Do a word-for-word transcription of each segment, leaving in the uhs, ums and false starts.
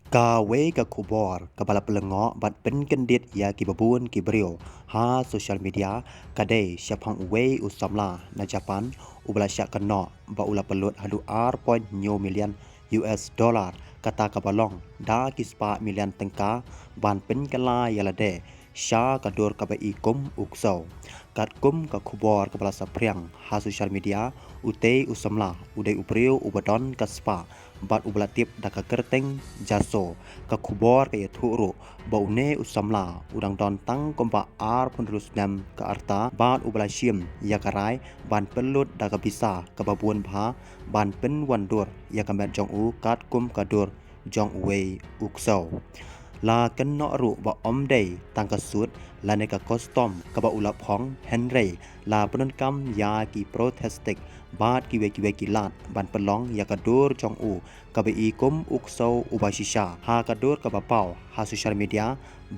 Kawei ka khubor kaba la pynlyngngoh bad pynkyndit ïa kiba bun ki briew ha social media ka dei shaphang uwei u samla na Japan uba la shah kynnoh ba u la pynlut haduh ar point hynñiew million U S dollar, kata kaba long da ki spah million tyngka, ban pynkylla ïa lade sha ka dur kaba i kum u ksew. Katkum ka khubor kaba la saphriang ha social media, utei u samla u dei u briew uba don ka spah bad uba la tip da ka kyrteng Jaso. Ka khubor ka ïathuh ruh ba une u samla u dang don tang kumba arphew hynriew snem ka rta bad uba la shim ïa ka rai ban pynlut da ka visa kaba bun bha ban pynwandur ïa ka met jong u katkum ka dur jong uwei u ksew. La kynnoh ruh ba ym dei tang ka suit lane ka custom kaba u la phong, hynrei la pyndonkam ïa ki prosthetic bad kiwei kiwei ki lad ban pynlong ïa ka dur jong u kaba i kum u ksew uba shisha. Ha ka dur kaba paw ha social media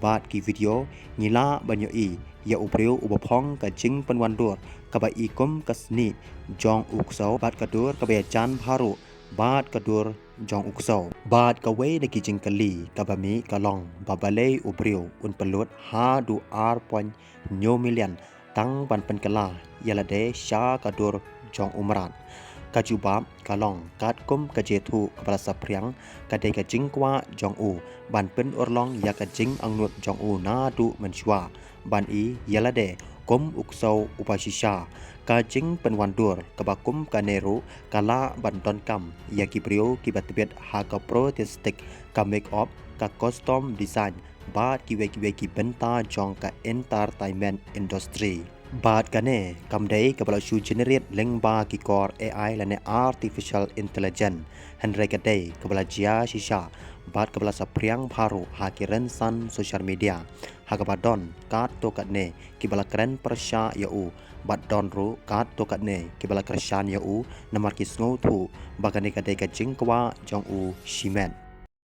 bad ki video, ngi lah ban ïohi ïa u briew uba phong ka jingpynwandur kaba i kum ka snieh jong u ksew bad ka dur kaba ïajan bha ruh bad ka dur jong u ksew. Bad kawei na ki jingkylli kaba mih ka long ba balei u briew un pynlut haduh ar point hynñiew million tang ban pynkylla ïa lade sha ka dur jong u mrad. Ka jubab ka long katkum ka jingïathuh kaba la saphriang, ka dei ka jingkwah jong u ban pynurlong ïa ka jingangnud jong u naduh mynshuwa ban i ïa lade kum u ksew uba shisha. Ka jingpynwandur kaba kum kane ruh ka lah ban donkam ïa ki briew kiba tbit ha ka prosthetic, ka make-up, ka custom design bad kiwei kiwei ki bynta jong ka entertainment industry. Bad kane kam dei kaba la shu generate lyngba ki kor A I lane artificial intelligence, hynrei ka dei kaba la jia shisha bad kaba la saphriang bha ruh ha ki rynsan social media, ha kaba don katto katne kiba la kren pyrshah ïa u bad don ruh katto katne kiba la kyrshan ïa u namar ki sngewthuh ba kane ka dei ka jingkwah jong u shimet.